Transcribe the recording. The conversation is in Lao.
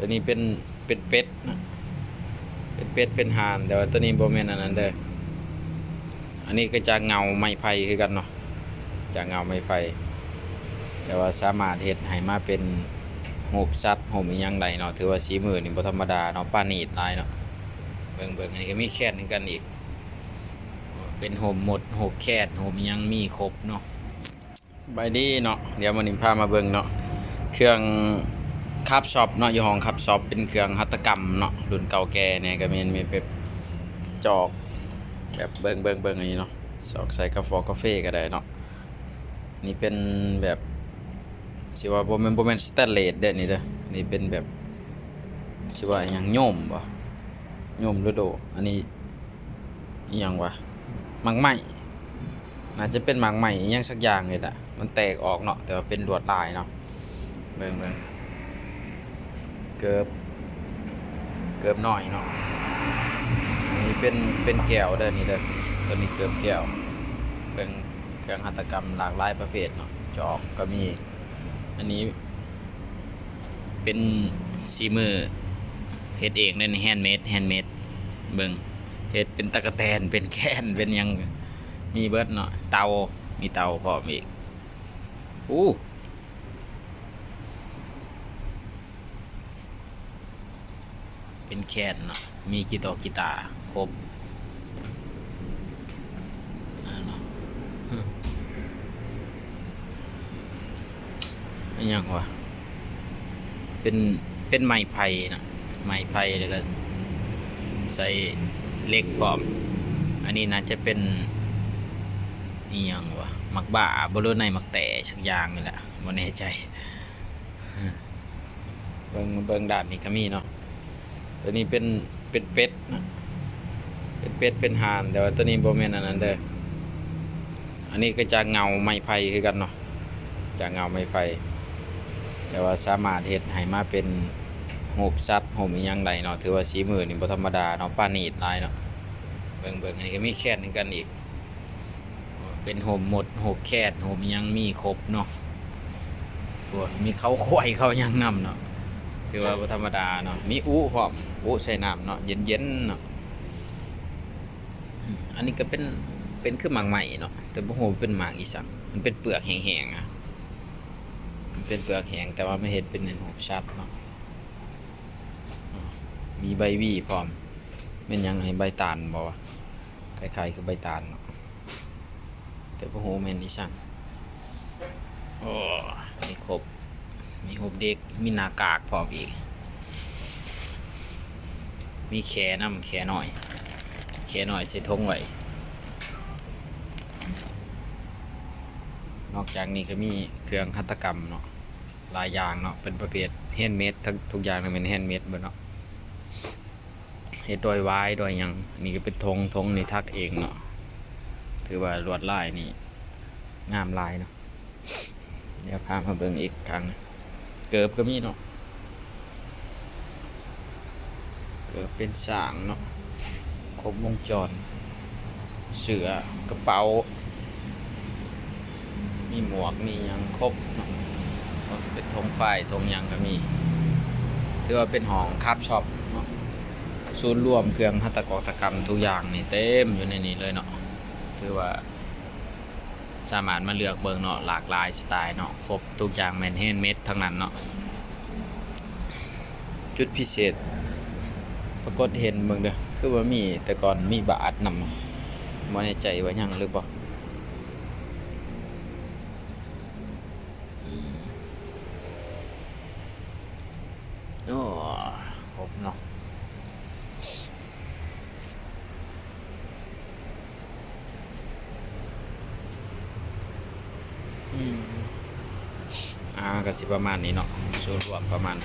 ຕົວນີ້ເປັນ ເປັນເປັດນະ ເປັນເປັດ ເປັນຫ່ານ ແຕ່ວ່າຕົວນີ້ບໍ່ແມ່ນອັນນັ້ນເດີ. ອັນນີ້ກໍຈາກເງົາໄມ້ໄຜ່ຄືກັນເນາະ ຈາກເງົາໄມ້ໄຜ່ ແຕ່ວ່າສາມາດເຮັດໃຫ້ມາເປັນຮູບສັດ ຮູບອີ່ຫຍັງໄດ້ເນາະ. ຖືວ່າສີມືນີ້ບໍ່ທຳມະດາເນາະ ປານີດຫຼາຍເນາະ. ເບິ່ງໆ ອັນນີ້ກໍມີແຄນຄືກັນອີກ ເປັນຮູບມົດ ຮູບແຄນ ຮູບອີ່ຫຍັງ ມີຄົບເນາະ. ສະບາຍດີເນາະ ດຽວມື້ນີ້ພາມາເບິ່ງເນາະ ເຄື່ອງຄາບຊັອບເນາະ ຢູ່ຫ້ອງຄາບຊັອບ ເປັນເຄື່ອງຫັດຖະກຳເນາະ ລຸ້ນເກົ່າແກ່ແດ່ກໍແມ່ນ ມີແບບຈອກ ແບບເບິ່ງໆ ອັນນີ້ເນາະ ຈອກໃສ່ກາຟອກາເຟກໍໄດ້ເນາະ. ນີ້ເປັນແບບ ຊິວ່າບໍ່ແມ່ນ ບໍ່ແມ່ນສະແຕນເລດເດ້ນີ້ເດີ ນີ້ເປັນແບບ ຊິວ່າອີ່ຫຍັງ ໂຍມບໍ ໂຍມໂດໂດ. ອັນນີ້ ອີ່ຫຍັງວະ ໝາກໄມ້ ໜ້າຈະເປັນໝາກໄມ້ອີ່ຫຍັງສັກຢ່າງນີ້ແຫຼະ ມັນແຕກອອກເນາະ ແຕ່ວ່າເປັນລວດລາຍເນາະ. ເບິ່ງໆ ເກີບ ເກີບນ້ອຍເນາະ. ນີ້ເປັນ ເປັນແກ້ວເດີນີ້ເດີ ຕົວນີ້ເກີບແກ້ວ. ເບິ່ງເຄື່ອງຫັດຖະກຳຫຼາກຫຼາຍປະເພດເນາະ ຈອກກໍມີ. ອັນນີ້ເປັນສີມືເຮັດເອງເດ້ນີ້ ແຮນເມດ ແຮນເມດ. ເບິ່ງ ເຮັດເປັນຕະກະແຕນ ເປັນແຄນ ເປັນຫຍັງ ມີເບິດເນາະ. ເຕົາ ມີເຕົາພ້ອມອີກ. ໂອ້ ເປັນແຄນເນາະ ມີກີຕາ ກີຕາ ຄົບ ອີ່ຫຍັງວະ ເປັນ ເປັນໄມ້ໄຜ່ເນາະ ໄມ້ໄຜ່ ແລ້ວກໍໃສ່ເຫຼັກພ້ອມ. ອັນນີ້ໜ້າຈະເປັນ ອີ່ຫຍັງວະ ໝາກບ້າບໍ ຫຼືໃນໝາກແຕສັກຢ່າງນີ້ແຫຼະ ບໍ່ແນ່ໃຈ. ເບິ່ງ ເບິ່ງດ້ານນີ້ກໍມີເນາະ. ຕົວນີ້ເປັນ ເປັນເປັດນະ ເປັນເປັດ ເປັນຫ່ານ ແຕ່ວ່າຕົວນີ້ບໍ່ແມ່ນອັນນັ້ນເດີ. ອັນນີ້ກໍຈາກເງົາໄມ້ໄຜ່ຄືກັນເນາະ ຈາກເງົາໄມ້ໄຜ່ ແຕ່ວ່າສາມາດເຮັດໃຫ້ມາເປັນຮູບສັດ ຮູບອີ່ຫຍັງໄດ້ເນາະ. ຖືວ່າສີມືນີ້ບໍ່ທຳມະດາເນາະ ປານີດຫຼາຍເນາະ. ເບິ່ງໆ ອັນນີ້ກໍມີແຄນຄືກັນອີກ. ເປັນຮູບມົດ ຮູບແຄນ ຮູບອີ່ຫຍັງ ມີຄົບເນາະ. ໂອ້ ມີເຂົ້າຄວາຍເຂົ້າຫຍັງນຳເນາະ ຖືວ່າບໍ່ທຳມະດາເນາະ. ມີອຸພ້ອມ ອຸໃສ່ນ້ຳເນາະ ເຢັນໆ ເນາະ. ອັນນີ້ກໍເປັນ ເປັນຄືໝາກໄມ້ເນາະ ແຕ່ບໍ່ຮູ້ເປັນໝາກອີ່ສັງ ມັນເປັນເປືອກແຫ້ງໆ ອະ ມັນເປັນເປືອກແຫ້ງ ແຕ່ວ່າມັນເຮັດເປັນຮູບສັດເນາະ. ມີໃບຫວີພ້ອມ ແມ່ນຫຍັງ ໃຫ້ໃບຕານບໍວະ ຄ້າຍໆ ຄືໃບຕານເນາະ ແຕ່ບໍ່ຮູ້ແມ່ນອີ່ສັງ. ໂອ້ ມີຄົບ ມີຮູບເດັກ ມີໜ້າກາກພ້ອມອີກ ມີແຂນຳ ແຂນ້ອຍ ແຂນ້ອຍໃສ່ຖົງໄວ້. ນອກຈາກນີ້ກໍມີເຄື່ອງຫັດຖະກຳເນາະ ຫຼາຍຢ່າງເນາະ ເປັນປະເພດແຮນເມດ ທັງທຸກຢ່າງນີ້ແມ່ນແຮນເມດເບິດເນາະ. ເຮັດດ້ວຍຫວາຍດ້ວຍຫຍັງ. ອັນນີ້ກໍເປັນຖົງ ຖົງນີ້ຖັກເອງເນາະ ຖືວ່າລວດລາຍນີ້ງາມຫຼາຍເນາະ. ດຽວພາມາເບິ່ງອີກທາງໜຶ່ງ ເກີບກໍມີເນາະ ເກີບເປັນຊ້າງເນາະ ຄົບວົງຈອນ ເສື້ອ ກະເປົາ ມີໝວກ ມີຫຍັງຄົບເນາະ ເປັນຖົງຝ້າຍ ຖົງຫຍັງກໍມີ. ຖືວ່າເປັນຫ້ອງຄາບຊັອບເນາະ ສູນລວມເຄື່ອງຫັດຖະກອກຖະກຳທຸກຢ່າງນີ້ເຕັມຢູ່ໃນນີ້ເລີຍເນາະ. ຖືວ່າສາມາດມາເລືອກເບິ່ງເນາະ ຫຼາກຫຼາຍສະໄຕເນາະ ຄົບທຸກຢ່າງແມ່ນແຮນເມດທັງນັ້ນເນາະ. ຈຸດພິເສດ ປາກົດເຫັນເບິ່ງເດີ ຄືວ່າມີ ແຕ່ກ່ອນມີບາດນຳ ບໍ່ແນ່ໃຈວ່າຍັງຫຼືບໍ່. ໂອ້ ຄົບເນາະ. ອືມ ອ່າ ກໍຊິປະມານນີ້ເນາະ ສ່ວນລວມປະມານ